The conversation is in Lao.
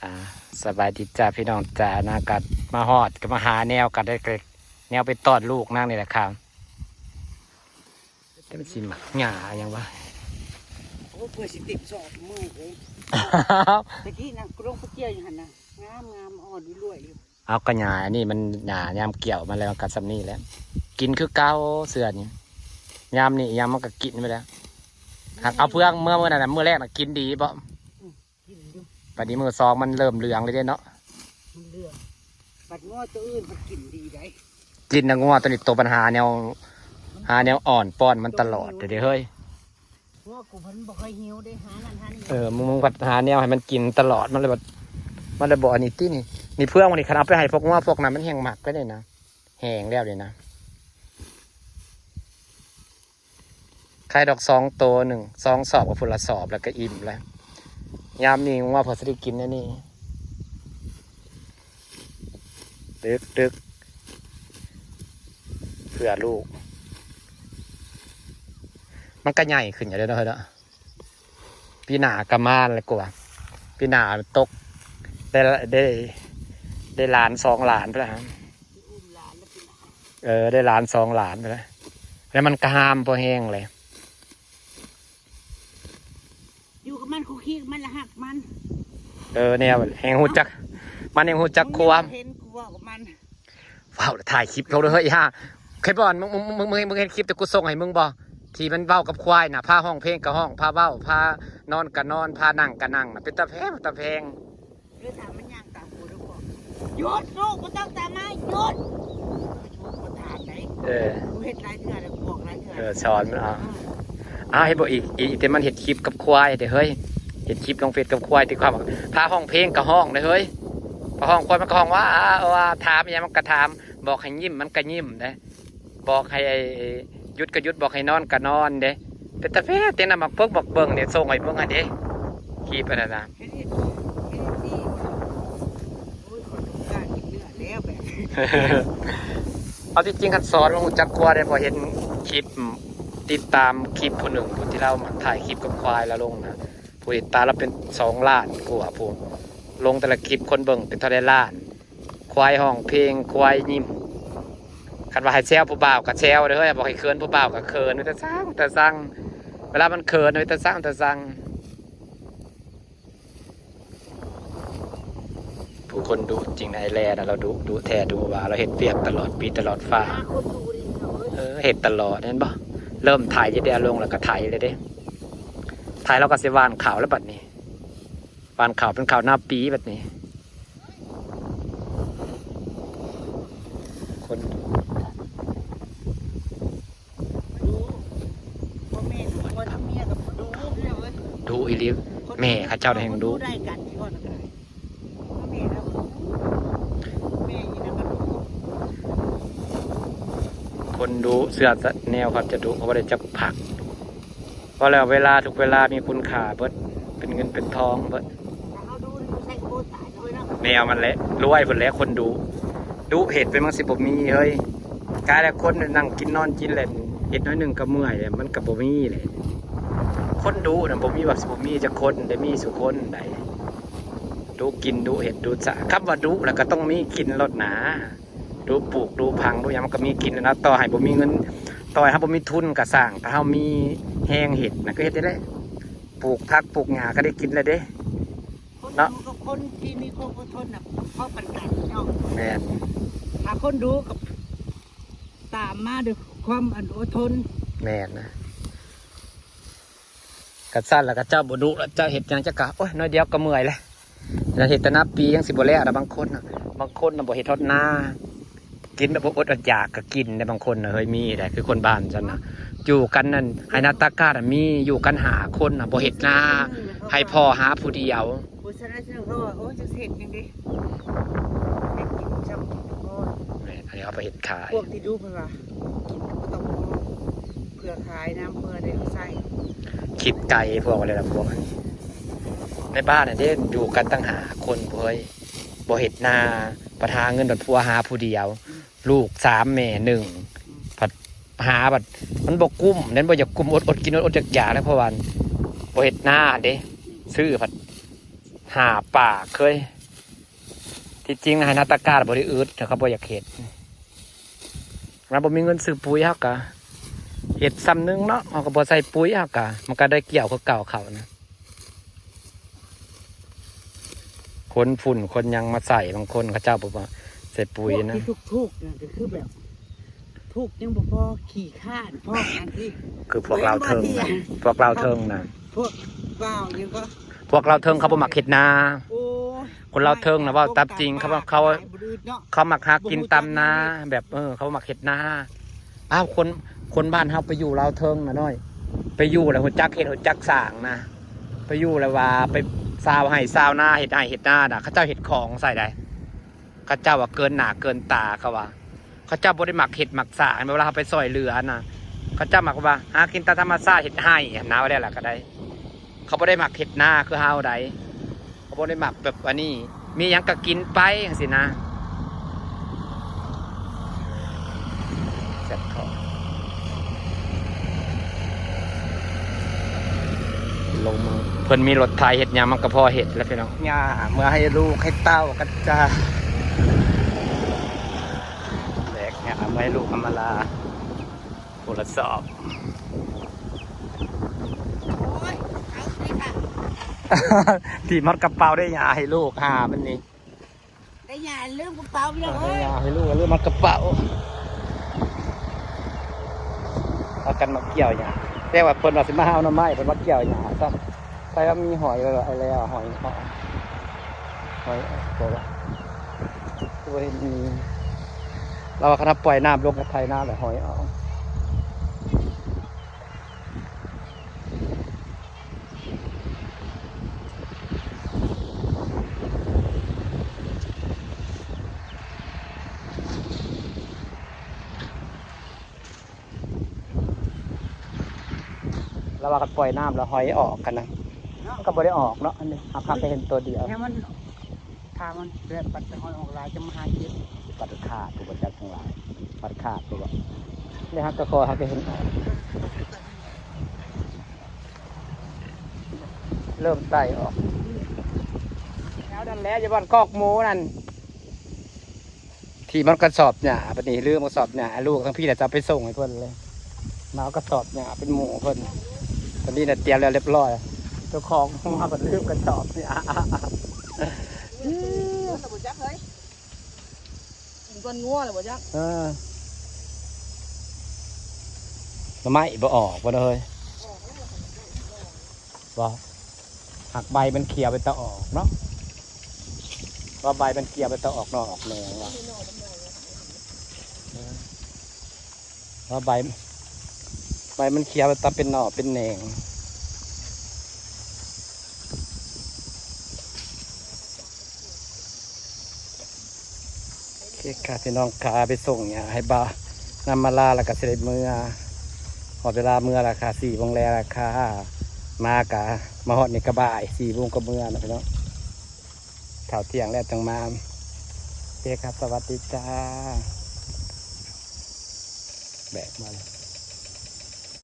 ອ່າ ສະບາຍດີຈ້າພີ່ນ້ອງຈ້າ ນາງກໍມາຮອດກໍມາຫາແນວ ກໍໄດ້ແນວໄປຕ້ອນລູກນາງນີ້ແຫຼະຄ່ະ. ແຕ່ມັນຊິໝາກຫຍ້າຫຍັງວະ? ໂອ້ ເພື່ອຊິເຕັມສອບມື້ເດ້. ຕະກີ້ນະ ກູລົງໄປກ່ຽວຢູ່ຫັ້ນນະ ງາມໆ ອ່ອນລວຍຢູ່. ເອົາ ກໍຫຍ້າອັນນີ້ມັນຫຍ້າຍາມກ່ຽວມາແລ້ວ ມັນກໍສ່ຳນີ້ແຫຼະ ກິນຄືເກົ່າເສື້ອນີ້. ຍາມນີ້ຍາມມັນກໍກິນໄປແລ້ວ. ຫາກເອົາເຟືອງເມືອມື້ນັ້ນນະ ມື້ແລກນະກິນດີບໍ່? ອືມ ກິນຢູ່. ບັດນີ້ມື້ສອງມັນເລີ່ມເຫຼືອງແລ້ວເດ້ເນາະ ມັນເຫຼືອງ. ບັດງົວໂຕອື່ນມັນກິນດີໃດ໋. ກິນນະ ງົວໂຕນີ້ໂຕບັນຫາແນວ ຫາແນວອ່ອນປ້ອນມັນຕະຫຼອດເດ້ເຮີ້ຍ. ງົວກູມັນບໍ່ຄ່ອຍຫິວເດ້ ຫານັ້ນຫານີ້. ເອີ ມຶງ ມຶງພັດຫາແນວໃຫ້ມັນກິນຕະຫຼອດ ມັນເລີຍບໍ່ ມັນເລີຍບໍ່ອັນນີ້ຕິນີ້. ນີ້ເຟືອງນີ້ຄັນເອົາໄປໃຫ້ພວກງົວພວກນັ້ນມັນແຮ່ງມັກເດ້ນີ້ນະ ແຫ້ງແລ້ວນີ້ນະ. ໄຂ່ດອກສອງໂຕ ໜຶ່ງ ສອງສອບ ກໍພຸ້ນລະສອບ ແລ້ວກໍອີ່ມແລ້ວ. ຍາມນີ້ງົວເພິ່ນຊິໄດ້ກິນແນວນີ້ ດຶກໆ ເພື່ອລູກ. ມັນກໍໃຫຍ່ຂຶ້ນຢູ່ເດ້ເນາະ ເນາະ. ປີໜ້າກໍມາແລ້ວກວ່າ ປີໜ້າຕົກ ໄດ້ ໄດ້ ໄດ້ຫຼານສອງຫຼານພຸ້ນລະ. ເອີ ໄດ້ຫຼານສອງຫຼານພຸ້ນລະ ແລ້ວມັນກໍຫ້າມພໍແຮງເລີຍ. ຢູ່ກັບມັນ ຄຸກຄີກັບມັນ ລະຮັກມັນ. ເອີ ແນວແຮ່ງຮູ້ຈັກ ມັນແຮ່ງຮູ້ຈັກຄວາມ. ເຫັນກູເວົ້າກັບມັນ ເວົ້າແລ້ວຖ່າຍຄລິບລົງເດີເຮີ້ຍ ອີຫ່າ. ເຄີຍບໍ່ ມຶງ ມຶງ ມຶງ ມຶງ ມຶງເຫັນຄລິບທີ່ກູສົ່ງໃຫ້ມຶງບໍ່ ທີ່ມັນເວົ້າກັບຄວາຍນະ ພາຮ້ອງເພງກໍຮ້ອງ ພາເວົ້າ ພານອນກໍນອນ ພານັ່ງກໍນັ່ງນະ ເປັນຕາແພງ ເປັນຕາແພງ. ເລີຍຖາມມັນຍ່າງຕາມກູເດີ ບອກ ຢຸດລູກ ບໍ່ຕ້ອງຕາມມາ ຢຸດ. ບໍ່ຖາມໃດ ເອີ ກູເຮັດຫຼາຍເທື່ອແລ້ວ ກູບອກຫຼາຍເທື່ອ. ເອີ ສອນມັນ ເອົາ ເອົາ ເຮັດບໍ່ອີກ ອີກ ອີກແຕ່ມັນເຮັດຄລິບກັບຄວາຍເດ້ເຮີ້ຍ ເຮັດຄລິບລົງເຟສກັບຄວາຍ ທີ່ຄວາມ ພາຮ້ອງເພງກໍຮ້ອງເດ້ເຮີ້ຍ ພາຮ້ອງຄວາຍມັນກໍຮ້ອງ ວ້າ ວ້າ ຖາມອີ່ຫຍັງມັນກໍຖາມ ບອກໃຫ້ຍິ້ມມັນກໍຍິ້ມເດ້ ບອກໃຫ້ ໄອ້ ຢຸດກໍຢຸດ ບອກໃຫ້ນອນກໍນອນເດ້. ເປັນຕາແພງ ແຕ່ນຳໝາກເພິກໝາກເບິ່ງນີ້ ສົ່ງໃຫ້ເບິ່ງຫັ້ນເດ້ ຄລິບອັນນັ້ນນະ. ເຮັດ ເຮັດ ເຮັດຈັ່ງຊີ້ ໂອ້ຍ ຂໍຕົກການກິນເນື້ອແລ້ວແບບ ເອົາ ທີ່ຈິງຄັນສອນມັນຮູ້ຈັກກວ່າເດ້ ເພາະເຫັນຄລິບ ຕິດຕາມຄລິບຜູ້ໜຶ່ງ ຜູ້ທີ່ລາວມັກຖ່າຍຄລິບກັບຄວາຍລາວລົງນະ ຜູ້ຕິດຕາມລາວເປັນສອງລ້ານກວ່າພຸ້ນ ລົງແຕ່ລະຄລິບຄົນເບິ່ງເປັນເທົ່າໃດລ້ານ. ຄວາຍຮ້ອງເພງ ຄວາຍຍິ້ມ ຄັນວ່າໃຫ້ແຊວຜູ້ບ່າວກໍແຊວເດີເຮີ້ຍ ບອກໃຫ້ເຂີນຜູ້ບ່າວກໍເຂີນ ເປັນຕາຊັງ ເປັນຕາຊັງ ເວລາມັນເຂີນ ເປັນຕາຊັງ ເປັນຕາຊັງ. ຜູ້ຄົນດຸຈິງໃນແລນະ ລາວດຸ ດຸແທ້ດຸວ່າ ລາວເຮັດວຽກຕະຫຼອດປີຕະຫຼອດຟ້າ. ເອີ ເຮັດຕະຫຼອດ ເຫັນບໍ່ ເລີ່ມໄຖເດ້ ເອົາລົງແລ້ວກໍໄຖເລີຍເດ້ ໄຖແລ້ວກໍຊິຫວ່ານເຂົ້າແລ້ວບັດນີ້ ຫວ່ານເຂົ້າເປັນເຂົ້ານາປີບັດນີ້. ຄົນ ບໍ່ແມ່ນຄົນເມຍກັບດຸເດ້ເວີຍ ດຸອີ່ຫຼີ ແມ່ເຂົາເຈົ້າແຮ່ງດຸ ໄດ້ກັນທີ່ວ່ານັ້ນກໍໄດ້ ເມຍແລ້ວ ແມ່ອີ່ນັ້ນກໍດຸ ຄົນດຸ ເຊື່ອຊະແນວເຂົາຈະດຸ ເຂົາບໍ່ໄດ້ຈັກພັກ. ເວົ້າແລ້ວເວລາ ທຸກເວລາມີຄຸນຄ່າເບິດ ເປັນເງິນເປັນທອງເບິດ. ແນວມັນແຫຼະ ລວຍພຸ້ນແຫຼະ ຄົນດຸ ດຸເຮັດໄປມັນຊິບໍ່ມີເຮີ້ຍ. ກາຍແລ້ວຄົນນັ່ງກິນນອນກິນແຫຼະ ເຮັດໜ້ອຍໜຶ່ງກໍເມື່ອຍແລ້ວ ມັນກໍບໍ່ມີແຫຼະ. ຄົນດຸນະ ບໍ່ມີວ່າຊິບໍ່ມີຈັກຄົນ ໄດ້ມີສູ່ຄົນໃດ. ດຸກິນດຸເຮັດດຸສະ ຄຳວ່າດຸແລ້ວກໍຕ້ອງມີກິນໂລດນາ. ດຸປູກດຸຝັງດຸຫຍັງ ມັນກໍມີກິນແລ້ວນະ ຕໍ່ໃຫ້ບໍ່ມີເງິນ ຕໍ່ໃຫ້ເຮົາບໍ່ມີທຶນກໍຊ່າງ ຖ້າເຮົາມີແຮງເຮັດນະ ກໍເຮັດໄດ້ແຫຼະ ປູກຜັກປູກຫຍ້າກໍໄດ້ກິນແລ້ວເດ້ ເນາະ. ຄົນຢູ່ກັບຄົນທີ່ມີຄວາມອົດທົນນະ ພໍປານກັນເນາະ. ແມ່ນ ຖ້າຄົນດຸກໍຕາມມາດ້ວຍຄວາມອັນອົດທົນ. ແມ່ນນະ. ຄັນຊັ້ນລະ ເຈົ້າບໍ່ດຸລະ ເຈົ້າເຮັດຫຍັງ ເຈົ້າກະ ໂອ້ຍ ໜ້ອຍດຽວກະເມື່ອຍແຫຼະ. ລະເຮັດແຕ່ນາປີຍັງຊິບໍ່ແລ້ວນະ ບາງຄົນນະ ບາງຄົນນະບໍ່ເຮັດຮອດນາ ກິນແບບບໍ່ອົດອດຢາກກະກິນໄດ໋ ບາງຄົນນະ ເຮີ້ຍ ມີໄດ໋ ຄືຄົນບ້ານຊັ້ນນະ ຢູ່ກັນນັ້ນ ໄຮ່ນາຕາກ້ານະມີ ຢູ່ກັນຫ້າຄົນນະ ບໍ່ເຮັດນາ ໃຫ້ພໍ່ຫາຜູ້ດຽວ. ໂຄສະນາຊື່ເຂົາວ່າ ໂອ້ ຈັກຊິເຮັດຫຍັງເດ ເຮັດກິນຊ່ຳກິນກໍພໍ. ແມ່ນ ອັນນີ້ເຮົາໄປເຮັດຂາຍ ພວກທີ່ດຸເພິ່ນວ່າ ກິນກໍບໍ່ຕ້ອງພໍ ເພື່ອຂາຍນຳ ເພື່ອໄດ້ເອົາໃຊ້. ຄິດໄກພວກນັ້ນລະ ພວກອັນນີ້ ໃນບ້ານຫັ້ນເດ້ ຢູ່ກັນຕັ້ງຫ້າຄົນ ເຮີ້ຍ ບໍ່ເຮັດນາ ບັດຫາເງິນ ບັດຜົວຫາຜູ້ດຽວ ລູກສາມແມ່ໜຶ່ງ ພັດຫາ ບັດມັນບໍ່ກຸ້ມ ແມ່ນບໍ່ຢາກກຸ້ມ ອົດ ອົດກິນ ອົດ ອົດຢາກໆ ແລ້ວ ເພາະວ່າບໍ່ເຮັດນາຫັ້ນເດ້ ຊື້ພັດ ຫາປາເຄີຍ ທີ່ຈິງໃຫ້ນາຕາການບໍລິອຶດ ຖ້າເຂົາບໍ່ຢາກເຮັດ ມັນບໍ່ມີເງິນຊື້ປຸຍ ເຮົາກະເຮັດຊ່ຳໜຶ່ງເນາະ ເຮົາກະບໍ່ໃສ່ປຸຍ ເຮົາກະ ມັນກະໄດ້ກ່ຽວຄືເກົ່າເຂົ້ານະ ຂົນຝຸ່ນຂົນຫຍັງມາໃສ່ ບາງຄົນເຂົາເຈົ້າບໍ່ໃສ່ປຸຍນະ ພວກທີ່ທຸກໆນະ ກະຄືແບບ ທຸກຍັງບໍ່ພໍ ຂີ້ຄ້ານ ພວກນັ້ນອີກ ຄືພວກລາວເທິງນະ ພວກລາວເທິງນະ ພວກລາວຍັງກໍ ພວກລາວເທິງເຂົາບໍ່ມັກເຮັດນາ ໂອ້ຍ ຄົນລາວເທິງນະ ເວົ້າຕາມຈິງ ເຂົາ ເຂົາ ເຂົາມັກຫາກິນຕາມນາ ແບບ ເອີ ເຂົາບໍ່ມັກເຮັດນາ ອ້າວ ຄົນ ຄົນບ້ານເຮົາໄປຢູ່ລາວເທິງນະນ້ອຍ ໄປຢູ່ແລ້ວຮູ້ຈັກເຮັດ ຮູ້ຈັກສ້າງນະ ໄປຢູ່ແລ້ວວ່າໄປຊາວໄຮ່ຊາວນາ ເຮັດໄຮ່ເຮັດນານະ ເຂົາເຈົ້າເຮັດຂອງໃສ່ໃດ ເຂົາເຈົ້າວ່າເກີນໜ້າເກີນຕາ ເຂົາວ່າ ເຂົາເຈົ້າບໍ່ໄດ້ມັກເຮັດມັກສ້າງ ເວລາເຮົາໄປຊ່ອຍເຫຼືອນະ ເຂົາເຈົ້າມັກວ່າຫາກິນຕາມທຳມະຊາດ ເຮັດໄຮ່ຫັ້ນນະ ວ່າແລ້ວລະກະໄດ້ ເຂົາບໍ່ໄດ້ມັກເຮັດນາຄືເຮົາໃດ ເຂົາບໍ່ໄດ້ມັກແບບອັນນີ້ ມີຫຍັງກະກິນໄປຈັ່ງຊີ້ນະ ແຊບທ້ອງ ລົງມາ ເພິ່ນມີລົດໄຖເຮັດຫຍັງມັນກະພໍເຮັດແລ້ວພີ່ນ້ອງ ຫຍ້າເມືອໃຫ້ລູກໃຫ້ເຕົ້າກັນຈ້າ ແບກຫຍ້າເມືອໃຫ້ລູກອຳມາລາ ຜູ້ລະສອບ ໂອ້ຍ ເອົາໄປຄ່ະ ທີ່ມັດກະເປົາໄດ້ຫຍ້າໃຫ້ລູກຫາມັນນີ້ ໄດ້ຫຍ້າລືມກະເປົາພີ່ນ້ອງເອີຍ ໄດ້ຫຍ້າໃຫ້ລູກລືມມັດກະເປົາ ພາກັນມາກ່ຽວຫຍ້າ ແຕ່ວ່າເພິ່ນວ່າຊິມາເອົາໜໍ່ໄມ້ ເພິ່ນມາກ່ຽວຫຍ້າຊະ ໃຜວ່າມີຫອຍແລ້ວ ຫອຍອອກ ຫອຍອອກ ບໍ່ວ່າ ຄືບໍ່ເຫັນມີ ລາວວ່າຄັນເຮົາປ່ອຍນ້ຳລົງກະໄຖນາແລ້ວຫອຍອອກ. ລາວວ່າຄັນປ່ອຍນ້ຳແລ້ວຫອຍອອກຫັ້ນນະ ມັນກະບໍ່ໄດ້ອອກເນາະ ອັນນີ້ເຮົາກະເຫັນໂຕດຽວ ໃຫ້ມັນ ຖ້າມັນແບບປັດຫອຍອອກຫຼາຍຈະມາຫາເກັບ ປັດຂາດຜູ້ບໍ່ຈັກທັງຫຼາຍ ປັດຂາດຜູ້ບໍ່ ນີ້ເຮົາກະຂໍ ເຮົາກະເຫັນອອກ ເລີ່ມໄຕ່ອອກ ແຖວນັ້ນແຫຼະ ຢູ່ບ່ອນຄອກໝູນັ້ນ ທີ່ມັດກະສອບຫຍ້າ ບາດນີ້ລືມກະສອບຫຍ້າ ລູກທັງພີ້ລະຈະເອົາໄປສົ່ງໃຫ້ເພິ່ນເລີຍ ມາເອົາກະສອບຫຍ້າເປັນໝູ່ເພິ່ນ ຕອນນີ້ນະຕຽມແລ້ວລຽບລ້ອຍ ເຈົ້າຂອງມາບັດລືມກະສອບຫຍ້າ ກິນກ່ອນງົວແລ້ວບໍ່ຈັກ ເອີ ໜໍ່ໄມ້ບໍ່ອອກບໍ່ເຮີ້ຍ ບໍ່ ຫາກໃບມັນຂຽວເປັນຕາອອກເນາະ ວ່າໃບມັນຂຽວເປັນຕາອອກໜໍ່ອອກແໜງວ່າ ວ່າໃບ ໃບມັນຂຽວເປັນຕາເປັນໜໍ່ເປັນແໜງ. ໂອເຄຄ່ະ ພີ່ນ້ອງຄ່ະ ໄປສົ່ງຫຍ້າໃຫ້ບ່າວນຳມາລາ ແລ້ວກະຊິໄດ້ເມືອ ຮອດເວລາເມືອແລ້ວຄ່ະ ສີ່ໂມງແລງແລ້ວຄ່ະ ມາກະມາຮອດນີ້ກະບ່າຍ ສີ່ໂມງກະເມືອເນາະພີ່ນ້ອງ ເຂົ້າທ່ຽງແລ້ວຈັ່ງມາ ໂອເຄຄ່ະ ສະຫວັດດີຈ້າ ແບກມາເລີຍ.